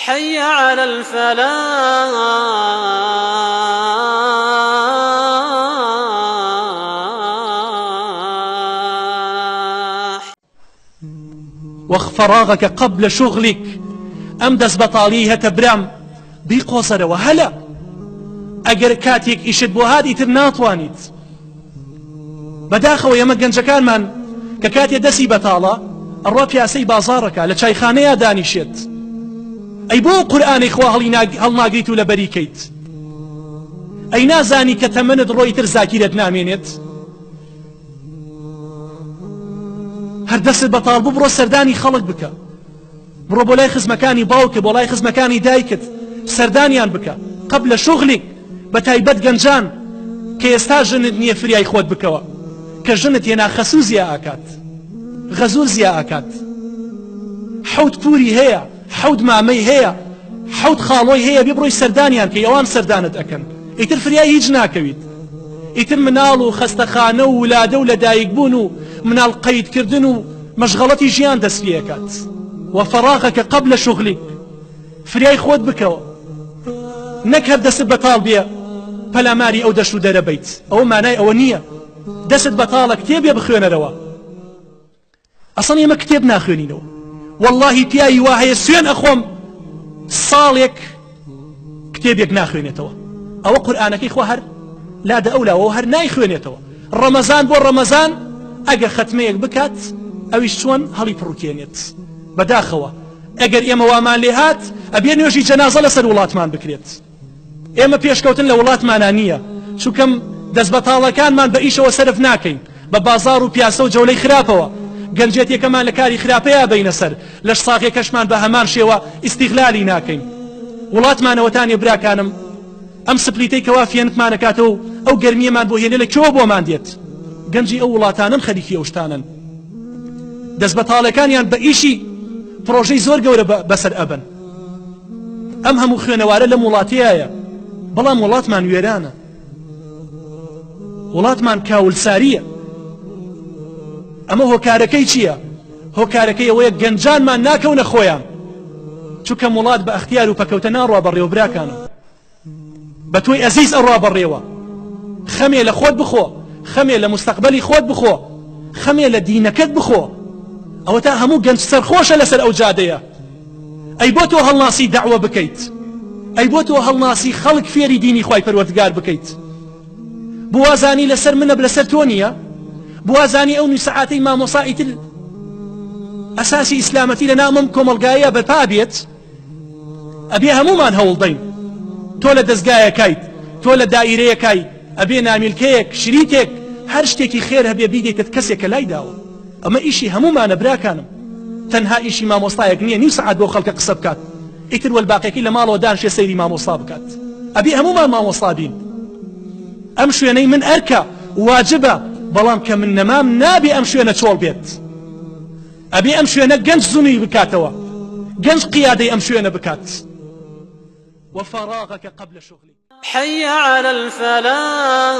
حي على الفلاح. وەخ فراغك قبل شغلك ئەم دەست بەتاڵیەی هەتە برام بیقۆزەرەوە هەلە ئەگەر کاتێک ئیشت بۆ هات ئیتر ناتوانیت بەداخەوە ئێمە گەنجەکانمان کە کاتێ دەسی بەتاڵە ئەڕوا پیاسەی بازاڕەکە لە چایخانەیە دانیشێت ئەی بۆ قورئانی خوا هەڵناگریت و لەبەری کەیت ئەی نازانی کە تەمەنت ڕۆیتر زاکیرەت نامێنێت هەر دەستت بەتاڵ بوو بڕۆ سەردانی خەڵک بکە بڕۆ بۆ لای خزمەکانی باوکت بۆ لای خزمەکانی دایکت سەردانیان بکە قبل شغلک بە تایبەت گەنجان کە ئێستا ژنت نییە فریای خۆت بکەوە کە ژنت هێنا خەسوو زیا ئاکات غەزور زیا ئاکات حەوت پوری هەیە حەوت مامەی هەیە حەوت خاڵۆی هەیە بێ بڕۆی سەردانیان کەی ئەوان سەردانت ئەکەن ئیتر فریای هیچ ناکەویت ئیتر مناڵ و خەستەخانە و ولادە و لەدایکبوون و مناڵ قەیدکردن و مەشغەڵەتی ژیان دەست پێکات و فراغك قبل شغلك فریای خۆت بکەوە نەک هەر دەستت بەتاڵ بێ پەلاماری ئەو دەشت و دەرە بیت ئەوە مانای ئەوە نییە دەستت بەتاڵە کتێبێ بخوێنەرەوە ئەسڵەن ئێمە کتێب ناخوێنینەوە واللهی پیاوی وا هەیە سوێن ئەخۆم ساڵێک کتێبێک ناخوێنێتەوە ئەوە قورئانەکەی خوا هەر لادە ئەو لاوە هەر نایخوێنێتەوە ڕەمەزان بۆ ڕەمەزان ئەگەر خەتمەیەک بکات ئەویش چۆن هەڵی پڕوکێنێت بەداخەوە ئەگەر ئێمە وامان لێ هات ئەبێ نوێژی جەنازە لەسەر وڵاتمان بکرێت ئێمە پێشکەوتن لە وڵاتمانا نییە چونکەم دەستبەتاڵەکانمان بە ئیشەوە سەرف ناکەین بە بازاڕ و پیاسە و جەولەی خراپەوە گەنجێتیەکەمان لە کاری خراپەیا بەینە سەر لەش ساغیەکەشمان بە هەمان شێوە ئیستیغلالی ناکەین وڵاتمانەوەتانێ براکانم ئەم سپلیتەی کەوا فێنکمانەکاتەوە و ئەو گەرمیەمان بۆ هێنێ لە کوێوە بۆمان دێت گەنجی ئەو وڵاتانەن خەریکی ئەو شتانەن دەستبەتاڵەکانیان بە ئیشی پرۆژەی زۆر گەورە بەسەر ئەبن ئەم هەموو خوێنەوارە لەم وڵاتەیە بەڵام وڵاتمان وێرانە وڵاتمان کاولساریە ئەمە هۆکارەکەی چییە؟ هۆکارەکەی ئەوەیە گەنجانمان ناکەونە خۆیان چونکە وڵات بە ئەختیار و پەکەوتە ناڕوا بەڕێوە براکانم بە تۆی ئەزیز ئەڕوا بەڕێوە خەمێ لە خۆت بخۆ خەمێ لە مستەقبەلی خۆت بخۆ خەمێ لە دینەکەت بخۆ ئەوە تا هەموو گەنج سەرخۆشە لەسەر ئەو جادەیە ئەی بۆ تۆ هەڵناسی دەعوە بکەیت ئەی بۆ تۆ هەڵناسی خەڵک فێری دینی خوای پەروەردگار بکەیت بوازانی لەسەر منە لەسەر تۆ نییە بوازانی ئەو نیو سەعاتەی مامۆسا ئیتر ئەساسی ئیسلامەتی لە نامم کۆمەڵگایە بەرپا بێت ئەبێ هەموومان هەوڵدەین تۆ لە دەستگایەکایت تۆ لە دائیرەیەکای ئەبێ نامیلکەیەک شریتێک هەر شتێکی خێر هەبێ بیدەیتە کەسێک کە لای داوە ئەمە ئیشی هەموومانە براکانم تەنها ئیشی مامۆستایەک نییە نیو سەعات بۆ خەڵکە قسە بکات ئیتر وەلباقیەکەی لە ماڵەوە دانشێ سەیری مامۆستا بکات ئەبێ هەموومان مامۆستا بین ئەم شوێنەی من ئەرکە واجبە بەڵام کە من نەمام نابێ ئەم شوێنە چۆڵ بێت ئەبێ ئەم شوێنە گەنج زونی بکاتەوە گەنج قیادەی ئەم شوێنە بکات وفراغك قبل شغلك حي على الفلاح.